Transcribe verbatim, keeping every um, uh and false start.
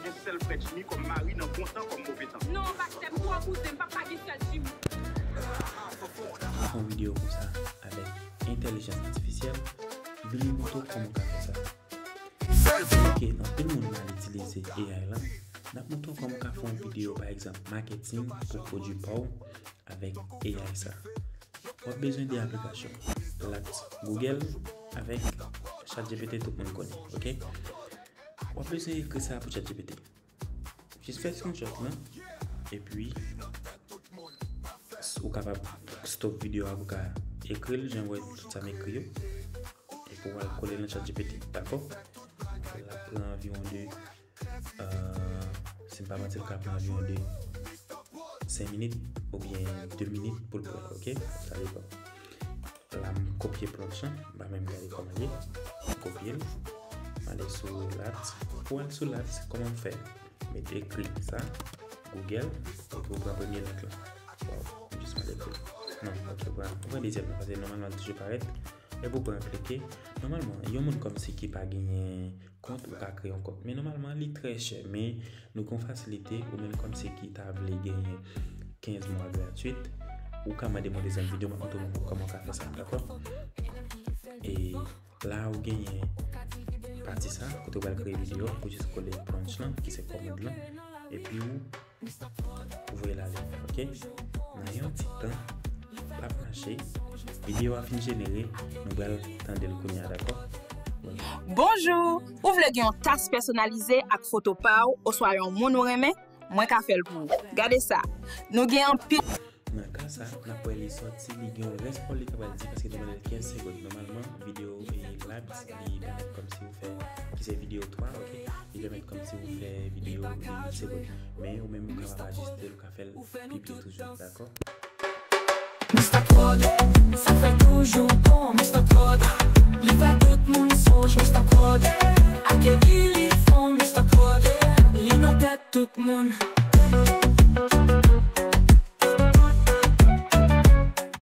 Gen sèl frè Jimmy kòm mari nan bon tan kòm move tan. Non, pastè, m twò bouzen, m p ap pa gen frè Jimmy. Fè yon videyo konsa avèk entèlijans atifisyèl, vin montre w kòman w ka fè sa. Ok, anpil moun mal itilize A I la. N ap montre w kòman w ka fè yon videyo, pa egzanp, maketing pou pwodui pa w avèk A I sa. W ap bezwen de aplikasyon. Lat Google avèk ChatGPT, tout moun konnen, ok? W ap bezwen ekri sa pou ChatGPT. Jis fè screenshot lan, epi ou kapab stop videyo a pou ka ekri l, jan w wè tout sa m ekri yo. Epi w al kole nan ChatGPT, dakò? L ap pran anviwon de, euh, si m pa manti, l ka pran anviwon de senk minit oubyen de minit pou l pran, ok? Sa depann. La, m kopye prompt lan, m pa menm gade kòman l ye. M kopye l. M ale sou Lat. Pou al sou Lat, kòman m fè? Mete ekri sa, Google, epi w pran premye lèt lan. Waw, m jis mal ekri. Non, ok, w pran, w pran dezyèm lan, paske nòmalman l toujou parèt. Epi w pran aplike. Nòmalman, yon moun kòmsi ki pa genyen kont, ou ka kreye yon kont. Men nòmalman, li trè chè. Men nou gen yon fasilite, ou menm kòmsi ki ta vle genyen kenz mwa gratwit, ou ka mande m yon dezyèm videyo, m ap montre w kòman w ka fè sa, dakò? E la, ou genyen pati sa, kote w pral kreye videyo, ou jis kole prompt lan, ki se command lan, epi ou voye l ale, ok? Nan yon ti tan, l ap mache, videyo a fin jenere, nou pral tande l kounye a, dakò? Bonjou! Ou vle gen yon tas pèsonalize ak foto pa w oswa yon moun ou renmen? Mwen ka fè l pou ou. Gade sa! Nou gen anpil. Nan ka sa, n ap wè li sòti, li gen yon respons li kapab di, paske nou mande l kenz segonn. Nòmalman, videyo e Lat, li pèmèt kòmsi ou fè, ki se videyo twa, ok? Li pèmèt kòmsi ou fè videyo de uit segonn. Men ou menm ou kapab ajiste l, ou ka fè l pi byen toujou, dakò? Mister Prod, sa fè toujou bon, Mister Prod. Li fè tout moun sonj, Mister Prod. Akeri li fon, Mister Prod. Li nan tèt tout moun.